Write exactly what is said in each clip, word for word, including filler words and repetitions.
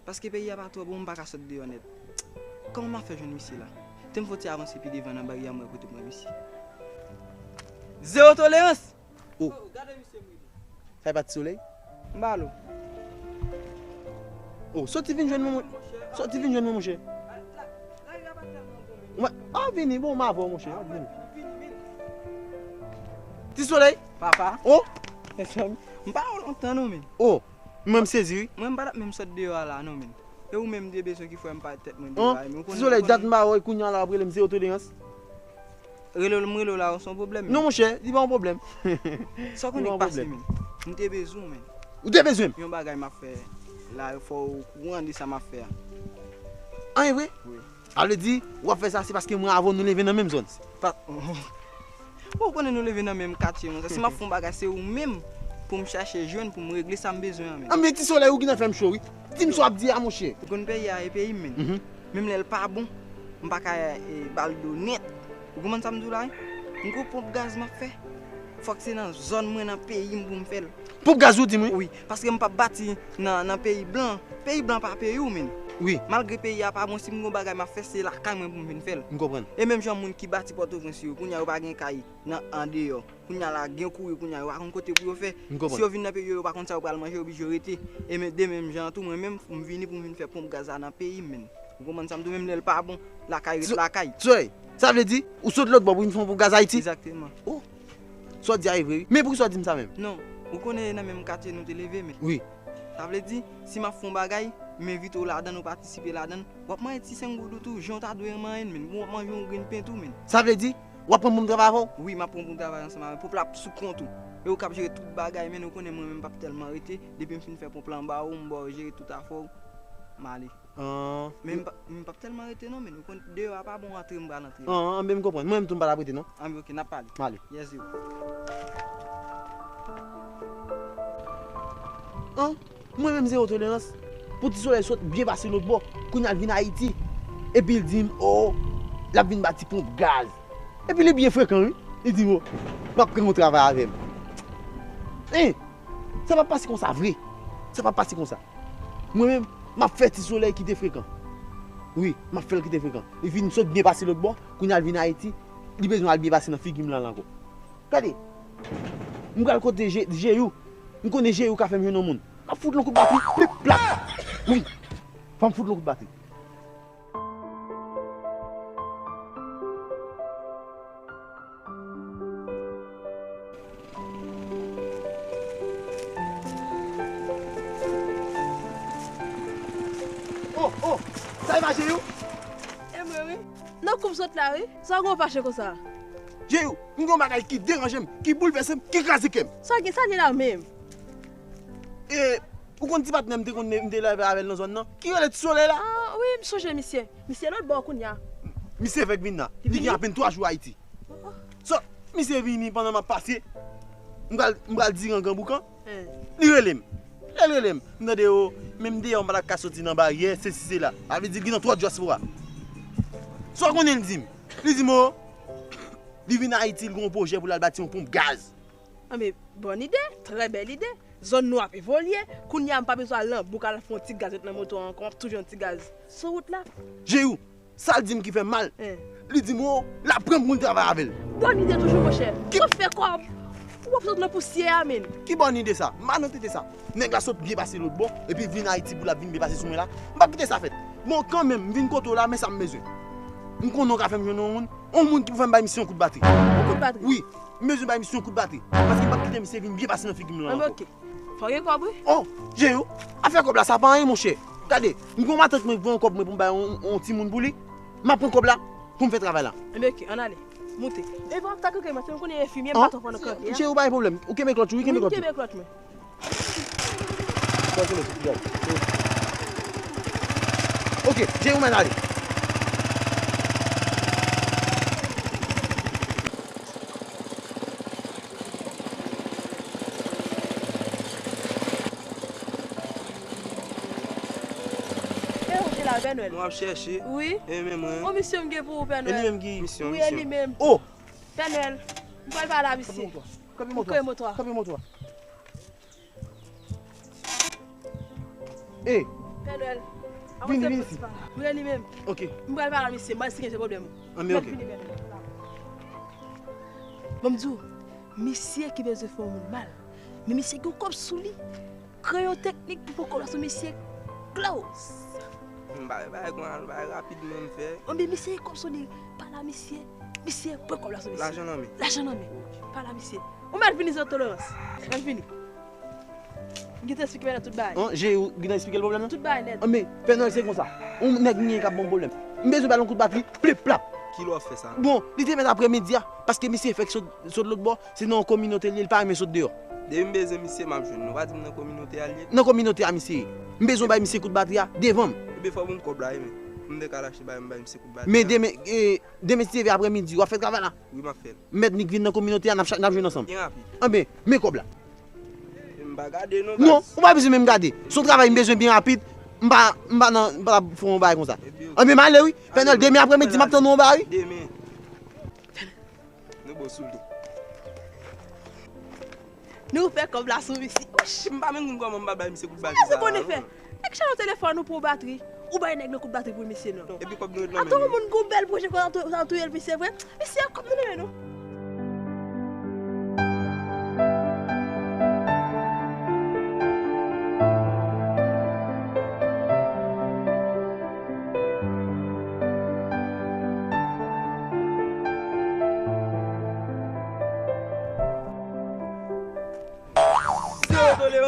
Paske peyi a pa twò bon, m pa ka sot deyò nèt. Kòman m ap fè jwenn misye la? Te m fon ti avanse pi devan nan baryè a, m wè kote m wè misye. Zewo tolerans! Oh. Sa e pa Ti Solèy? M ba l ou. Oh, soti vin jwenn mwen, soti vin jwenn mwen, monchè. Mwen, ah, vini, bon, m avè w, monchè. Vini. Ti Solèy? Papa. Oh. Mezanmi, m pa wè w lontan non, men. Oh, mwen m sezi, wi. Mwen m pa t ap menm sot deyò a la non, men. E ou menm m te bezwen ki fè m parèt tèt mwen deyò a, men ou konnen. Ti Solèy, dat m pa wè w, kounye a la w ap rele m zewo tolerans. Rele w, m rele w la, se yon pwoblèm. Non, monchè, li pa yon pwoblèm. Sa w konnen k pase, men. M te bezwen w, men. Ou te bezwen m? Yon bagay m ap fè la, fò w okouran de sa m ap fè a. An, e vre? Wi. Sa vle di, w ap fè sa, se paske mwen avè w nou leve nan menm zòn. Pa, ou konnen nou leve nan menm katye, monchè. Si m ap fè yon bagay, se ou menm pou m chache jwenn, pou m regle sa m bezwen an, men. An, men Ti Solèy, ou gentan fè m cho, wi. Di m sa w ap di a, monchè. Ou konn peyi a, e peyi m, men. Mhm. Menm lè l pa bon, m pa ka, e, ba l do nèt. Ou konprann sa m di w la, wi? M gon ponp gaz m ap fè. Fòk se nan zòn mwen, nan peyi m pou m fè l. Ponp gaz ou di m, wi? Wi, paske m p ap bati nan, nan peyi blan. Peyi blan pa peyi w, men. Wi. Malgre peyi a pa bon, si m gon bagay m ap fè, se lakay mwen pou m vin fè l. M konprann. E menm jan moun ki bati Pòtoprens yo, kounye a yo pa gen kay nan, andeyò. Kounye a la, gen kouri, kounye a yo pa konn kote pou yo fè. M konprann. Si yo vin nan peyi yo, yo pa konn sa yo pral manje, yo oblije rete. E men, de menm jan an tou, mwen menm, m vini pou m vin fè ponp gaz la nan peyi m, men. Ou konprann sa m di w, menm lè l pa bon, lakay ret lakay. Soy, sa vle di, ou sot lòt bò pou vin fè yon ponp gaz Ayiti? Egzakteman. Oh, sa w di a e vre, wi. Men poukisa w di m sa menm? Non, ou konnen e nan menm katye nou te leve, men. Wi. Sa vle di, si m ap fè yon bagay, m envite w ladan l, ou patisipe ladan l, w ap manyen ti senk goud ou tou, jan w ta dwe manyen l, men. Ou ap manje yon grenn pen tou, men. Sa vle di, w ap pran moun travay avè w? Wi, m ap pran moun travay ansanm avè w. Ponp la ap sou kont ou. E ou k ap jere tout bagay, men ou konnen mwen menm m p ap tèlman rete. Depi m fin fè ponp la, m ba ou, m ba w jere tout afè w, m ale. An. Men m pa, m p ap tèlman rete non, men ou konn deyò a pa bon, antre m pral antre. An, an, men m konprann. Mwen menm tou m pa t ap rete non. An, men oke, n ap pale. M ale. Yes, yo. An, mwen menm zewo tolerans. Pou Ti Solèy sot byen pase lòt bò, kounye a l vin Ayiti. Epi l di m, oh, l ap vin bati ponp gaz. Epi li byen frekan, wi. Li di m, oh, m ap pran yon travay avè m. Hein? Sa p ap pase konsa vre. Sa p ap pase konsa. Mwen menm, m ap fè Ti Solèy kite frekan. Wi, m ap fè l kite frekan. Li vin sot byen pase lòt bò, kounye a l vin Ayiti, li bezwen al byen pase nan figi m lan ankò. Gade, m pral kote Je-, Jeyou. M konnen Jeyou ka fè m jwenn yon moun. M ap fout l yon kout batri, plip, plap. Wi, fò m fout l yon kout batri. Oh, oh, sa e pa Jeyou? E mwen, wi. Nan kou m sot la, wi. Sa w gen w fache konsa? Jeyou, m gen yon bagay ki deranje m, ki boulvèse m, ki kraze kè m. Sa gen, sa gen la menm? E, ou konn ti patnè m te konn, m te leve avè l nan zòn nan, ki rele Ti Solèy la? Ah, wi, m sonje misye. Misye lòt bò kounye a. Misye fèk vin la. Li gen apèn twa jou Ayiti. So, misye vini pandan m ap pase. M pral, m pral di rangan boukan. Li rele m. Lè l rele m, m tande yo, menm deyò m pa t ap ka soti nan baryè, sesi sela. Sa vle di l gen nan twò dyaspora. Sa w konnen l di m? Li di m, oh, li vin Ayiti, l gen yon pwojè pou l al bati yon ponp gaz. Anben, bòn ide, trè bèl ide. Zòn nou ap evolye. Kounye a, m pa bezwen al nan bouk al fè yon ti gaz ret nan moto a ankò, m ap toujou yon ti gaz sou wout la. Jeyou, sa l di m ki fè m mal. Li di m, oh, l ap pran moun travay avè l. Bòn ide toujou, monchè. Ou ap fè kòb. Ou ap sot nan pousyè a, menn. Ki bòn ide sa? M pa nan tete sa. Nèg la sot byen pase lòt bò, epi vin Ayiti pou l ap vin byen pase sou mwen la. M p ap kite sa fèt. Bon, kanmenm, m vin kote w la, men sa m bezwen. M konnen w ka fè m jwenn yon moun, yon moun ki pou fè m bay misye yon kout batri. Yon kout batri? Wi. M bezwen bay misye yon kout batri. Paske m p ap kite misye vin byen pase nan figi m lan ankò. Anben, oke. Fò gen kòb, wi. Oh, Jeyou, afè kòb la, sa pa anyen, monchè. Gade, m gen yon matant mwen k voye yon kòb mwen pou m bay yon, yon timoun pou li. M ap pran kòb la, pou m fè travay la. Anben, oke, ann ale. Moute. E pa ta kanpe, paske m konnen enfimye, m pa twò konn kanpe, a. Jeyou, pa gen pwoblèm. Ou kenbe klòtch ou, wi, kenbe klòtch ou. Kenbe klòtch mwen. Ok, Jeyou, men ale. E ou ki la, Pè Nwèl? Mwen ap chèche. Wi. E men mwen. Yon misyon m gen pou ou, Pè Nwèl. E li menm ki misyon? Wi, e li menm. Oh! Pè Nwèl, m pral pale a misye. Kanpe moto a. Kanpe moto a. Kanpe moto a. E, Pè Nwèl, vini, vini isit. Mwen li menm. Ok. M pral pale a misye, m pral si gen pwoblèm. Anben, ok. Vini, Pè Nwèl. Bon, m di w, misye ki bezwen fè yon moun mal. Men misye gen yon kòb sou li. Kreyon teknik pou pran kòb la sou misye. Close. M pa wè bagay konsa, bagay rapid menm fè. Anben, misye gen kòb sou li. Pale a misye. Misye, pran kòb la sou misye. Lajan nan men. Lajan nan men. Ok. Pale a misye. Ou mèt vini, zò tolerans. Mèt vini. M gentan esplike Pè Nwèl tout bagay. An, Jeri, ou gentan esplike l pwoblèm nan? Tout bagay nèt. Anben, Pè Nwèl, se konsa. Yon nèg m gen k ap ban m pwoblèm. M bezwen ba l yon kout batri, plip plap. Kilè w ap fè sa? Bon, li te mèt aprèmidi a, paske misye fèk sot, sot lòt bò, se nan yon kominote li ye, li pa renmen sot deyò. Depi m bezwen misye, m ap jwenn li. Ou pa di m nan kominote a li ye? Nan kominote a misye ye. M bezwen bay misye kout batri a devan m. Ebyen, fò w ban m kòb la, wi, men. M te ka al achte bagay, m bay misye kout batri a. Men demen, e, demen, si Dye vle, aprèmidi, w ap fè travay la? Wi, m ap fè l. M mèt nik vin nan kominote a, n ap cha-, n ap jwenn ansanm. Byen rapid. Anben, men kòb la. M pa gade non, baz. Non, ou pa bezwen menm gade. Se yon travay m bezwen byen rapid. M pa, m pa nan, m pa fè yon bagay konsa. Ebyen, ok. Anben, m ale wi. Pè Nwèl, demen aprèmidi, m ap tann ou anba wi. Demen. Nou bon sou li. Nou fè kòb la sou misye. Ouch! M pa menm konn kòman m pa bay misye kout batri sa. Sa se bon efè. Nèg chanje telefòn ou pran batri. Ou bay nèg nan kout batri pou misye non. Epi kòb nou ret nan men nou. Atò, moun gon bèl pwojè konsa, sa touyè l misye vre. Misye, kòb nou nan men nou.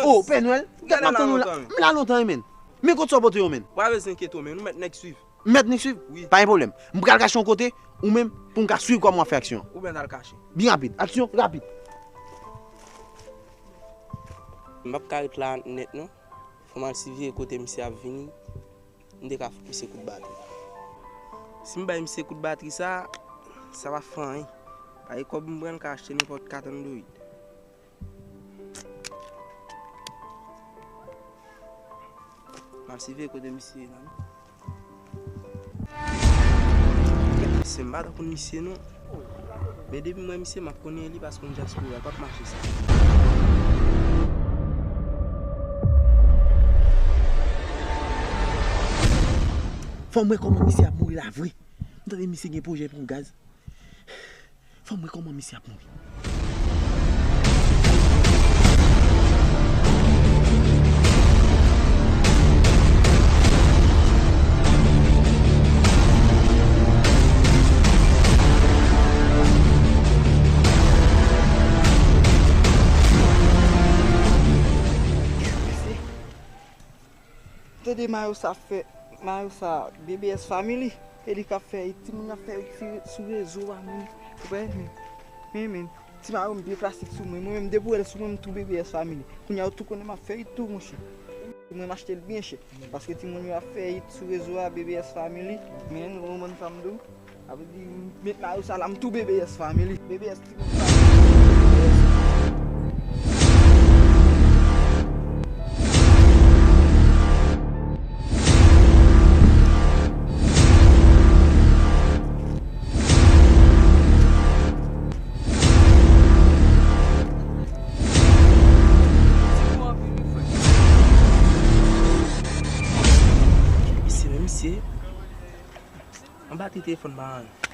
Oh, Pè Nwèl, gad m ap tann ou la. M la lontan, wi, men. Men kote sa w pote yo, men? Pa bezwen enkyete w, men. Nou mèt nèk swiv. M mèt nik swiv? Wi. Pa gen pwoblèm. M pral kache yon kote, ou menm, pou m ka swiv kòman w ap fè aksyon an. Ou byen al kache. Byen rapid. Aksyon, rapid. M p ap ka ret la nèt, non. Fò m al siveye kote misye ap vini. M te ka fout misye kout batri. Si m bay misye kout batri sa, sa p ap fè anyen. Paske kòb m pran l ka achte nenpòt kat Android. M ap siveye kote misye ye la. Misye, m pa ta konn misye non. Men depi m wè misye, m ap konnen li paske yon dyaspora, l p ap mache sa. Fò m wè kòman misye ap mouri la vre. M tande misye gen pwojè pou gaz. Fò m wè kòman misye ap mouri. Tande mayo sa fè, mayo sa B B S Family. E li k ap fè, e timoun ap fè yo ti sou rezo a, men. Ou pa renmen? Men, men. Ti mayo m byen klasik sou mwen. Mwen menm, depi w wè l sou mwen, m tou B B S Family. Kounye a, yo tou konnen m ap fè it tou, monchè. Mwen, m achte l byen chè. Paske timoun yo ap fè it sou rezo a, B B S Family. Men, ou konprann sa m di w? Sa vle di, met mayo sa la, m tou B B S Family. B B S timoun sa. Misye, men misye. An batri telefòn pa anyen.